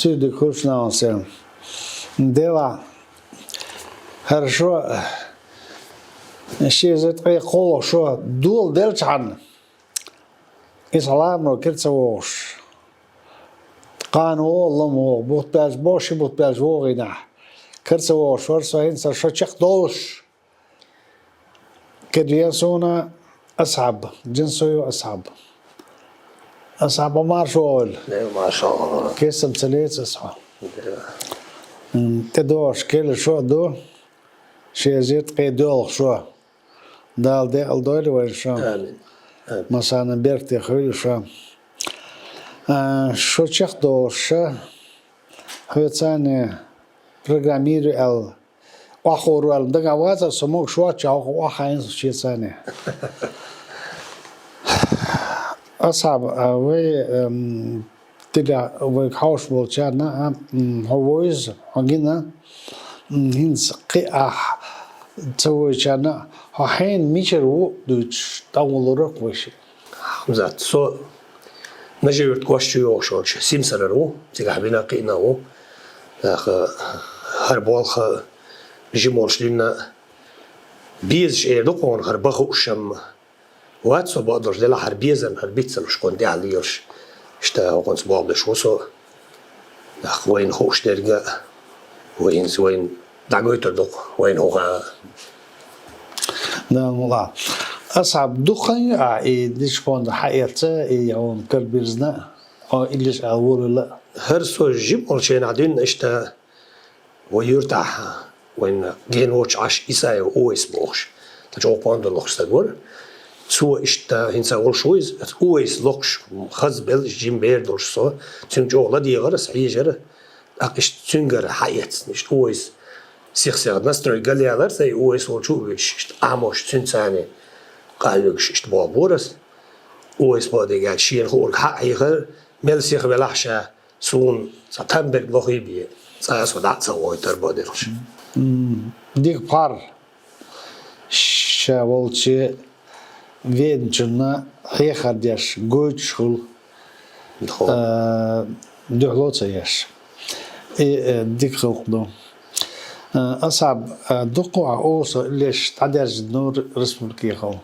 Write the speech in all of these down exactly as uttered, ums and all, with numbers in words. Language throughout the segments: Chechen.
Сирдиг хуршнаван сен. Дела, хӀара шо, ши эзар ткъе кхоалгӀа шо дола делчхьана, иза хьаламро кира ца вогӀуш, кхана вогӀу, лама вогӀу, бутт баьлча боху, ши бутт баьлча вогӀийнехь, кира ца вогӀуш вара со, хӀинца шо чекхдолуш. КхидӀа вен суна Асхьаб, Джинсуев Асхьаб. Асхьаб, марша вогӀийла. Де, марша вогӀийла. Кестам ца леций ас хьо. Де. М, тӀедогӀуш кхелла шо а ду, ши эзар ткъе доьалгӀа шо. Дала декъала дойла вайн шо. Амин. Амин. Массарна беркате хуьлда шо. А, шо чекхдолуш ша, хьоьца программируй аьлла, охьахуур ваьлла дагахь вацара, со могуш воцчохь хьо охьахаийна со шеца. Асхьаб, а, вай, эм, тиле вайга хьовш болчарна, а, м, хьо вовза, хьо гина, м, хӀинца кхин ахь ца вовзачарна, хьо хьенан мичара ву дуьйцуш, дӀагӀур ву-кх вай шиъ. Хьамзат, со Нажи-Юьртан кӀоштан чу йогӀуш волчу Симсарара ву, цигахь вина а, кхиъна а ву. ТӀаккха хӀара болх жима волуш дина, безаш эр ду-кх хьуна, хӀара бан хууш-м вац со, бакъдолуш делахь, хӀара безам, хӀара бицам шу кхунна тӀехь лелаш. Иштта хӀокхунца болх беш ву со. ТӀаккха вайна хууш дерг а, вай хӀинца вайна дӀагойтур ду-кх, вайна хӀун хаьа. Да, мула. Асхьаб, дукха хан ю ахь и дечиган хьаэцна, и хьуна карабирзина, хьо иллеш ала волавелла? ХӀара со жима волчу хенахь дуьйна иштта, вай юьртахь, вайна гена воцчу Ӏаш Исаев Увайс бохуш, тхан чӀогӀа кхондалла лохуш стаг вара. Цо иштта хӀинца волуш ву иза, Увайс лохуш, хаза белла, жима бер долуш со, цуьнга чӀогӀа ладегӀара ас, хьежара. ТӀаккха иштта цуьнгара хьаэцна, иштта Увайс сих-сиха настрой галъялара сайн, Увайс волчу а вуьйш, иштта Ӏамош цуьнца къахьоьгуш иштта болх бора ас. Увайс бохург аьлча, шена хуург хьа а хьехара, мел сиха велахь а ша, суна цхьа там берг лохий бен, цкъа а со дӀа а ца гӀойтура, бакъдолуш. М, дика пхьар. Ша волчу веначунна хьехар деш, гойтуш хуьлу, дуьхьало. А, дуьхьало ца еш. И, э, дика гӀуллакх ду. А, Асхьаб, а, дуккха а хьо со иллеш дӀадаьржина ду республикехула.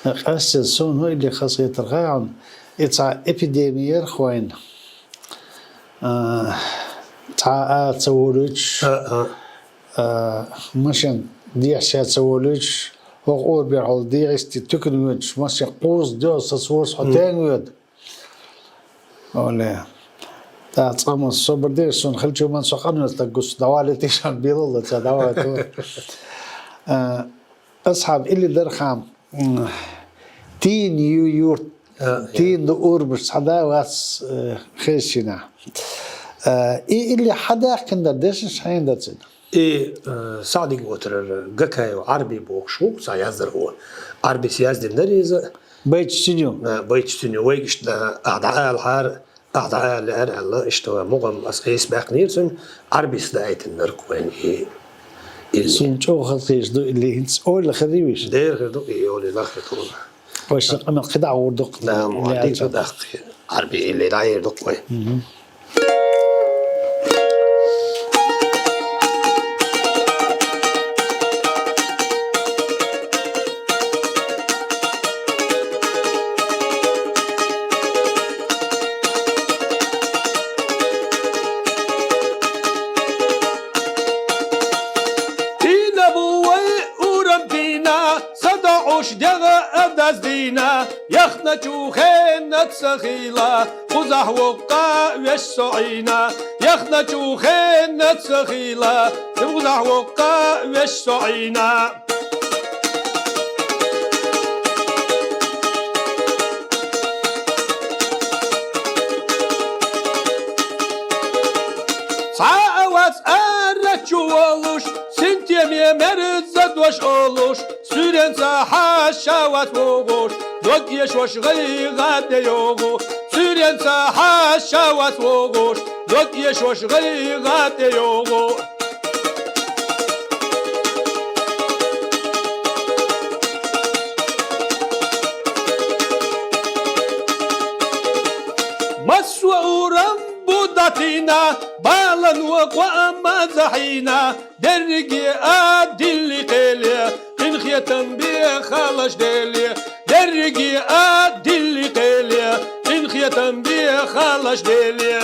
Къаьстина суна хӀун илле хазахетар хаьа хьуна, и цхьа эпидеми яра-кх вайна. А, цхьа а ала ца волуьйтуш, а, а, машен дехьа-сехьа ца волуьйтуш, хӀокху ур берхьал дехьа-сехьа туькана воьдуш, машен кхузза доьлху сацавоьдуш, хьо тенга воьду? Оле. ТӀаккха цкъа ма собар де, суна хилча ма со къанвелла стаг гуш, дӀавалийта тешан белалла ца дӀавалийта. А, Асхьаб, илли дара хьан, м, тийна ю юрт, а, тийна ду урбаш цхьа да вац, э, хезчина. Э, и илли хьан даьккхина дара, дешнаш хьенан дацина? И, э, Саъдиг отарара Гакаев Ӏарби бохуш ву, цхьа яздархо. Ӏарбис яздина дара иза. Байташ цуьнан ю? Э, байташ цуьнан ю. Вайга иштта, ахьа дӀаалахьара, ахьа дӀаала лаьара аьлла, иштта мукъам ас эс баьккхинера цуьнан, Ӏарбис даийтина дара-кх вайна и, и. Суна чӀогӀа хазахеташ ду, илли хӀинца ойла хир ю виш? Дера хир ду, и ойла лахара тхуна. Вай шина къамел кхидӀа а гӀур ду-кх. Да, ма, дика ду даккхий. Ӏарби илли дӀаер ду-кх вай. Мгм. Тийна бу вай урам тийна, са доӀуш дегӀ а даздийна, яхначу хенна ца хила, кхузахь воккха веш со Ӏийна, яхначу хенна ца хила, кхузахь воккха веш со Ӏийна. Цхьа а вац арачу волуш, синтеме Мерза дош олуш, суьйренца хьаша вац вогӀуш, дог эшош гӀайгӀа тӀе йогӀу. Суьйренца хьаша вац вогӀуш, дог эшош гӀайгӀа тӀе йогӀу. Массо а урам бу дӀатийна, балан вокъо а ма захьийна, дерриге а дилли кхеле, къинхетам бе халаш деле, дерриге а дилли кхеле, къинхетам бе халаш деле.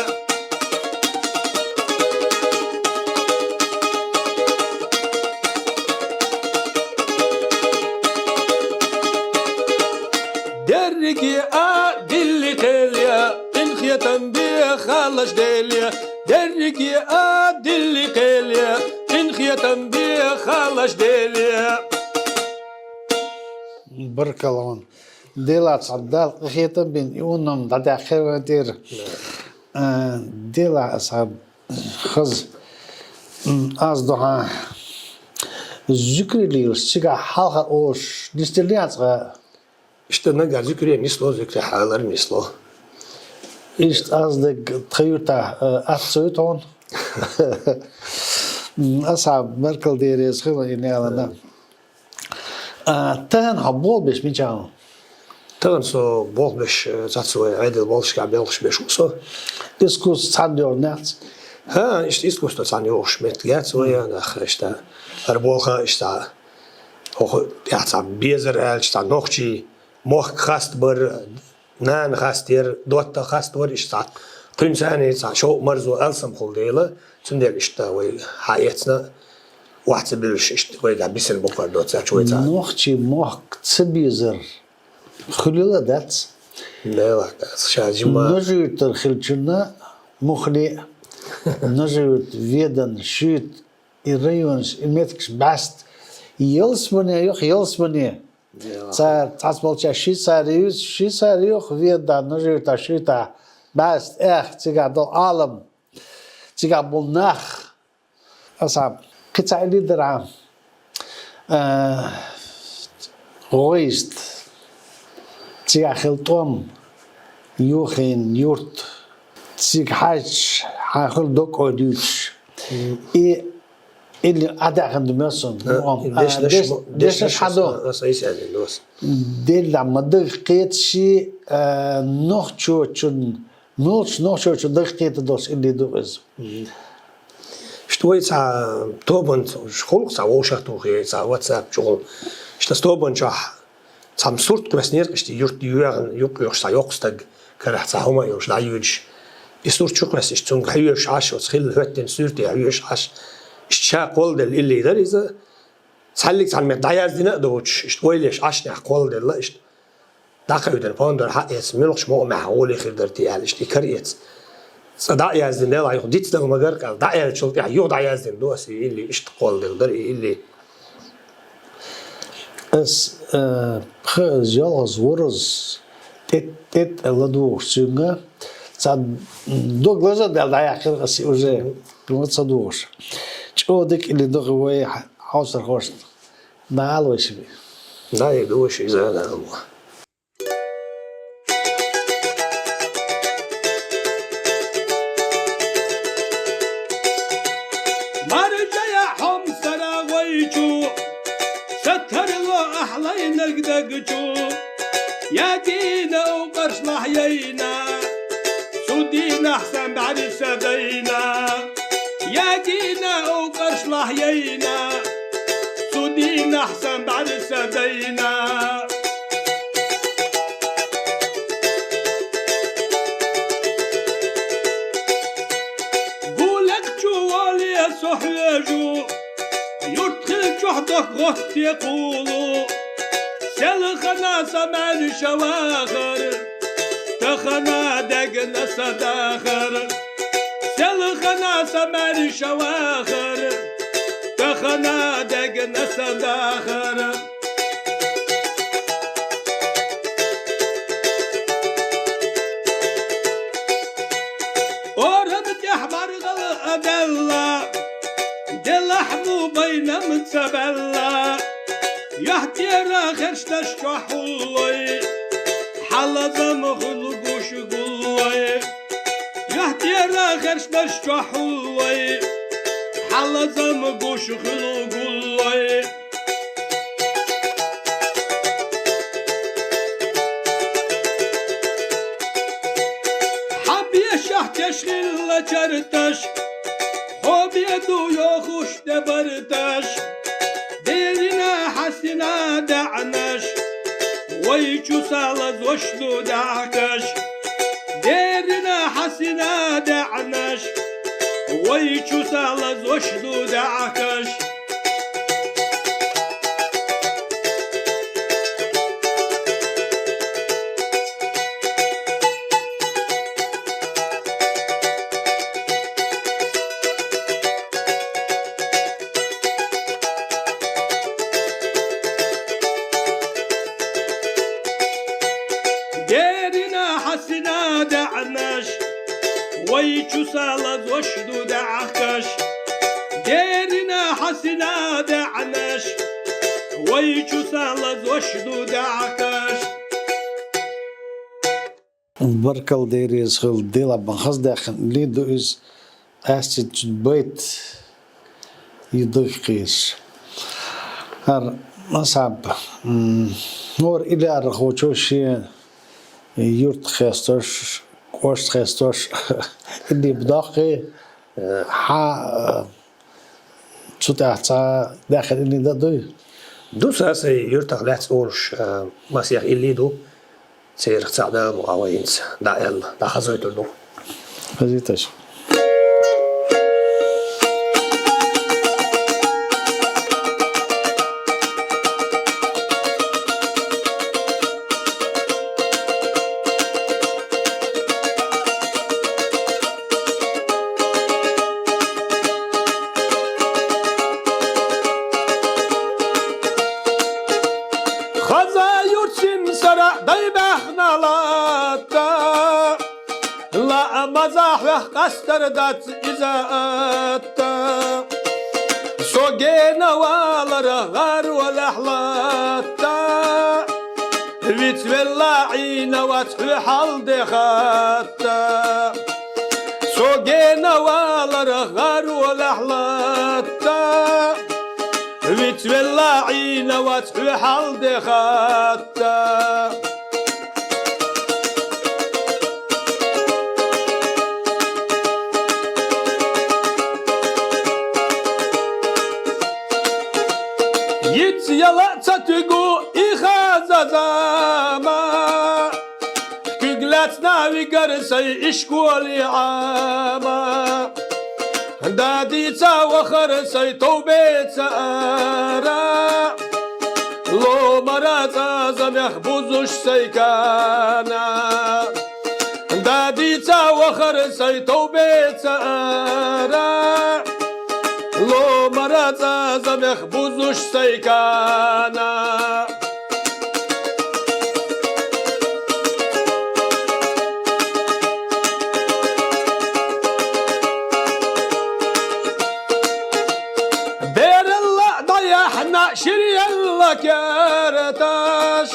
Дерриге а дилли кхеле, къинхетам бе халаш деле, дерриге а дилли кхеле, къинхетам бе халаш деле. Баркалла ван. Дела цхьа Дала къинхетам бен, и унам дӀадаьккхира вайн тӀера. Э, дела аса хаза, м, аз духьа зуькрилийлаш, цигахь хьалха ош, нисделла яц гӀа. Иштта нагахь зуькре нисло, зуькре хьалар нисло. Иштта аз даг тха юрта, э, аццо ю тхуна. М, аса баркал дереза хила и нелана. А, тахана хьо болх беш мичахь ву? Тахана со болх беш, э, цац вай Ӏедал болхашкахь белхаш беш ву со. Искусство цхьаьна йогӀу яц? ХӀа, иштта искусство цхьаьна йогӀуш меттиг яц вай, нах, иштта. ХӀара болх а иштта. ХӀокху тӀехь цхьа безар аьлча, цхьа нохчий, мохк хастабар, нана хастаяр, дотта хастабар, иштта цхьа кхуьнца а цхьа шовкъ марзо алсамхула дела, цундела иштта вай хьаэцна, охьа ца буьллуш, иштта вайгахь бисина букъар доцуш вай цхьа. Нохчий мохк ца безар хуьлийла дац. Делахь дац, ша жима. Нажи-Юьртара хиллачунна муххале а, Нажи-Юрт, Ведан, Шуьйта, и районаш, и меттигаш бӀаьста ялсамане йоху, ялсамане. Цара цхьацца болчара Швейцари ю, Швейцари йоху, Ведан, Нажи-Юьртахь, Шуьйтахь, бӀаьста, эх, цигахь долу Ӏалам, цигахь болу нах. Аса кхин цхьа илли дара, а, гӀо йиста, цигахь хилла тӀом, йохийна юрт, цига хьаьжча, хьан хуьлу дог кхойдуьйтуш. И илли Ӏадаьхна ду мел суна. А, муьлхха, и а, дешнаш деш-, мо-, дешнаш дешнаш хьан ду? Аса, аса, аса, аса, аса. Делла ма дагахь кхеташ, а, нохчочун, муьлххачу нохчочун дагахь кхетар долуш илли ду иза. Мгм. Иштта вай цхьа тобанца, хӀуллакх цхьа вовшахтуху, цхьа WhatsApp чухула. Иштта аса тобан чохь цхьамма сурт кхоьссинера, иштта юрт йоьгӀна, юккъехь цхьа йоккха стаг карахь цхьа хӀума а йолуш дӀаюьйдуш. И сурт чу кхоьссича, цуьнга хьоьжуш Ӏаш, оцу хилла хӀоьттина суьрте хьоьжуш Ӏаш, иштта ша кхолладелла илли дара иза. Цхьаллиг цхьана метта дӀаяздина а доцуш, иштта ойла еш Ӏаш, нах кхолладелла, иштта дӀакхевдина, пондар хьаэца, муьлххачу мукъамехь гӀоле хир дара те аьлла, иштта и караэца. Цкъа дӀа а яздина, делахь юха дицдала ма-гарра аьлла, дӀа аьллачул тӀаьхьа юха дӀаяздина ду аса и илли, иштта кхолладелла дара и илли. Ас, э, пхи, ялхаза, ворхӀаза тӀе-, тӀе-, тӀе ладугӀуш цуьнга, цхьа дог лазар даьлла дӀаяьккхира аса уже, ма ца дугӀуш. ЧӀогӀа дика илли ду вай хьовсархошна. Дала вай ши бе. Да, и ду вай ши, иза да ма. Маржая хьомсара гӀой чу, ша тарло ахь лайнарг даг чу. Я дийнахь къаршлахь яйна, цу дийнахь сан бӀаьрса дайна. Я дийнахь къаршлахь яйна, цу дийнахь сан бӀаьрса дайна. Гулек чу воле со хьоьжу, юрт хилчохь дохк гӀоттае кхулу. Селхана сан маьрша вахар, тахана дегна сан дахар. Селхана сан маьрша вахар, тахана дегна сан дахар. Орам тӀехь бӀаргал а белла, делахь мо бай Нам ца баьлла, юьхь тӀера херчдеш чохь хӀуллой, хьалазам хуьлу гуш гуллой. Юьхь тӀера херчдеш чохь хӀуллой, хьалазам гуш хуьлу гуллой. Хьан бешахь теш хилла чарташ, хьо бен ду йохуш тӀебарташ. Деррина хьан сина даьӀнаш, вай чу салазош ду даьӀахкаш. Деррина хьан сина даьӀнаш, вай чу салазош ду даьӀахкаш. Деррина хьан сина даьӀнаш, вай чу салазош ду даьӀахкаш. Деррина хьан сина даьӀнаш, вай чу салазош ду даьӀахкаш. Баркалла, дерриза хила, Дела бан хаза даьккхина лин ду иза, астит байт и дагкхийш. Ар масаб, м, нор илярхочо шен юрт хестош, кошт хестош, илли бдохкхи, э, хьа, э, цу тӀехь цхьа даьхкина илли дан дуй? Ду са сай юртах лаьцна олуш, э, масех илли ду. Церах цхьаъ да ма вай хӀинца, дӀа аьлла, дӀахазойтур ду. Хазийташ. Хаза юрт синсара дай баьхна латта, лаамаза хьох къастар дац иза атта. Со гена валара гӀаро лаьхь латта, вицвелла Ӏийна вац хьоьхьал де хатта. Со гена валара гӀаро лаьхь латта, вицвелла Ӏийна вац хьоьхьал де хатта. Йиц яла ца туьгу и хаза зама, куьг лаьцна вигар сай ишколе Ӏама. Дадица вахар сай товбеца ара, ломара цӀа замех бузуш сай кана. Дадица вахар сай товбеца ара, ломара цӀа замех бузуш сай кана. Бералла дӀаяхьна ширъелла керташ,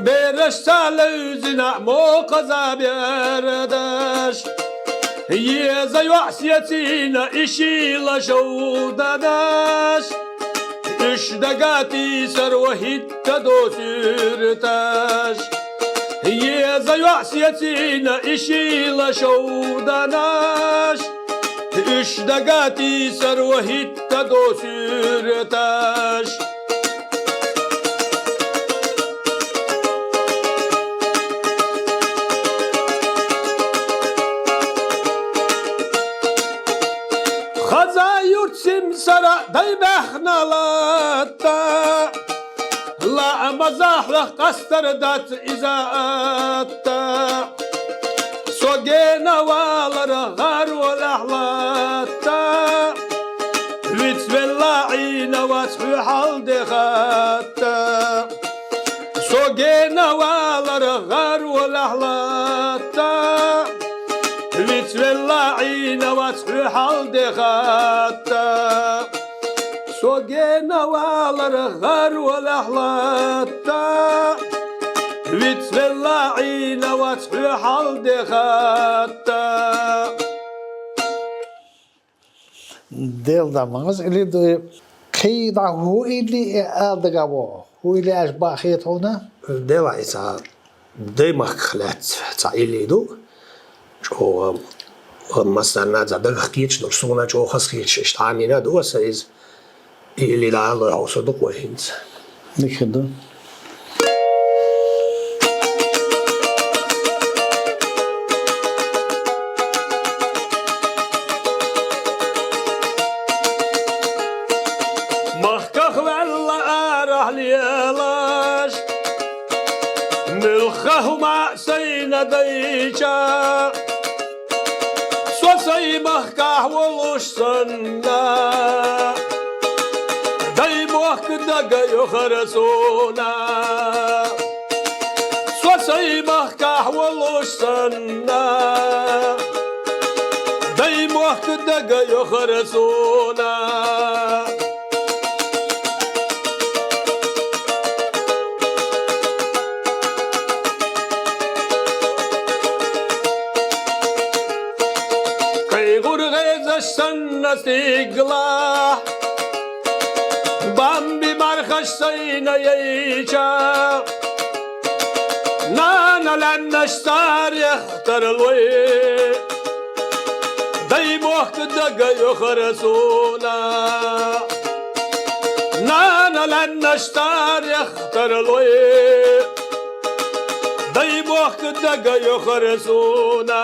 бераш ца левзина мокхаза бердаш. Еза йоӀ сецийна и шийла шовданаш, уьш дага тийсар вахӀитта до суьрташ. Еза йоӀ сецийна и шийла шовданаш, уьш дага тийсар вахӀитта до суьрташ. Хаза юрт симсара дай баьхна латта, лаамаза хьох къастар дац иза атта. Со гена валара гӀаро лаьхь латта, вицвелла Ӏийна вац хьоьхьал де хатта. Со гена валара гӀаро лаьхь латта, вицвелла Ӏийна вац хьоьхьал де хатта. Гена валар гӀарвалахь латта, вицвелла Ӏийна вац хьоьхьал де хатта. Дел да магӀаз илли ду, кхий дӀа хӀу илли э ала дагаву, хӀу илли аьлча баха хета хьуна? Дела Ӏийса. Даймахках лаьцна цхьа илли ду. ЧӀогӀа, массарна а цхьа дагах кийча долуш, суна чӀогӀа хазахеташ, иштта Ӏамийна а ду аса иза. И илли дӀа а лой хьовсур ду-кх вай хӀинца. Дика хир ду. Махках ваьлла арахь лелаш, муьлхха хӀума а сайна дайча, со сай махкахь волуш санна, даймохк дага йохара суна. Со сай махкахь волуш санна, даймохк дага йохара суна. КхайгӀур гӀезаш санна стигалахь, бамби мархаш сайна яйча, нана лаьннаш царех тарлой, даймохк дага йохара суна. Нана лаьннаш царех тарлой, даймохк дага йохара суна.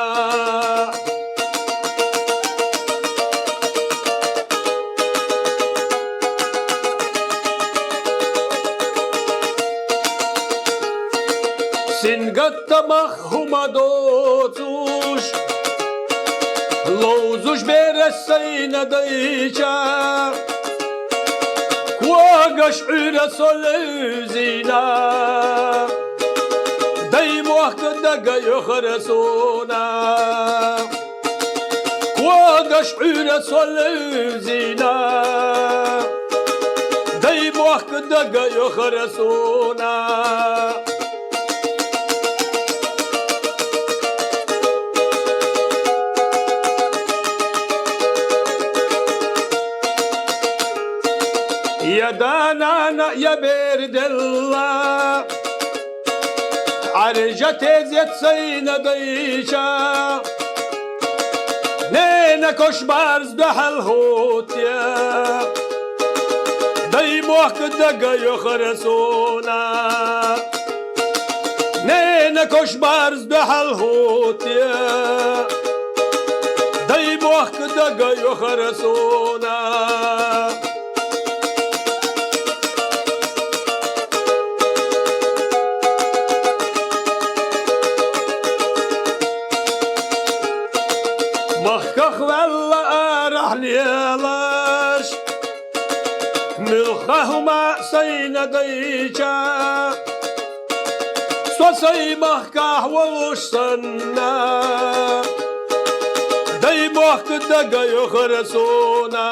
Сингаттамах хӀума доцуш, ловзуш бераш сайна дайча, когаш Ӏуьйра со левзийна, даймохк дага йохара суна. Когаш Ӏуьйра со левзийна, даймохк дага йохара суна. Я да нана, я бер делла, Ӏаьржа тезет сайна дайча, нена кошбарз дуьхьал хӀуттая, даймохк дага йохара суна. Нена кошбарз дуьхьал хӀуттая, даймохк дага йохара суна. Махках ваьлла арахь лелаш, муьлхха хӀума сайна дайча, со сай махкахь волуш санна, даймохк дага йохара суна.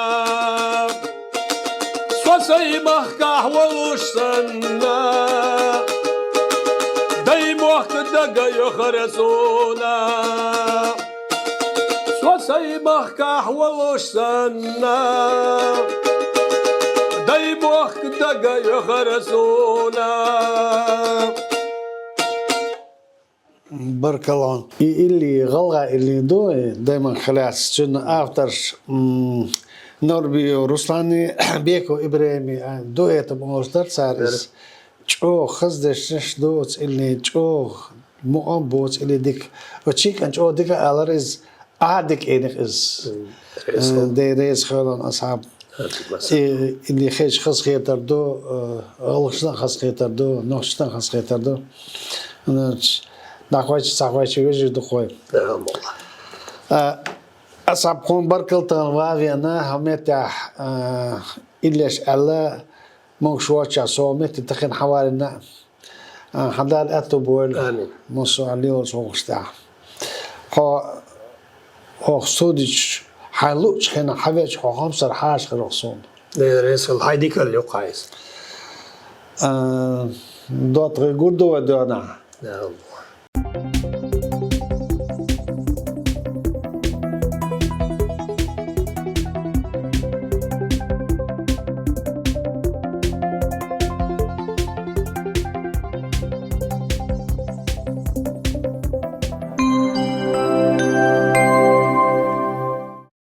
Со сай махкахь волуш санна, даймохк дага йохара суна. Со сай махкахь волуш санна, даймохк дага йохара суна. Баркалла. И илли гӀалгӀа илли ду, и дайман хилац. Цуьнан авторш, м, Нурбиев Руслани, Беков ИбрахӀими, а, дуэтом олуш дара цара иза. ЧӀогӀа хаза дешнаш ду оцу илли, чӀогӀа мукъам бу оцу илли дика. Оцу чиккан чӀогӀа дика алар иза, а дика эних иза. М, реза хила. Э, Дела реза хилан асхьаб. Ат-, и, илли хезча хазахетар ду, э, гӀалгӀашна а хазахетар ду, нохчашна а хазахетар ду. Значит, дӀахойчу, цхьа хойчу вежарий ду-кх вай. Да, молла. А, асхьаб, хьуна баркалла тахана ван а веана, хьан меттехь, а, иллеш аьлла, могуш воцчохь со метте тахана хьан варина. А, хьан Дала аьтту бойла. Амин. Массо а лелаш вогӀуш тӀехь. Хьо, хьох студичу хьайн луучу хенахь хьан веача, хьо хӀамсара хьаша хир ву суна. Дера реза хилва, хьай дикалла юкъахь иза. А, доттагӀий гур ду вай доьгӀна? Да.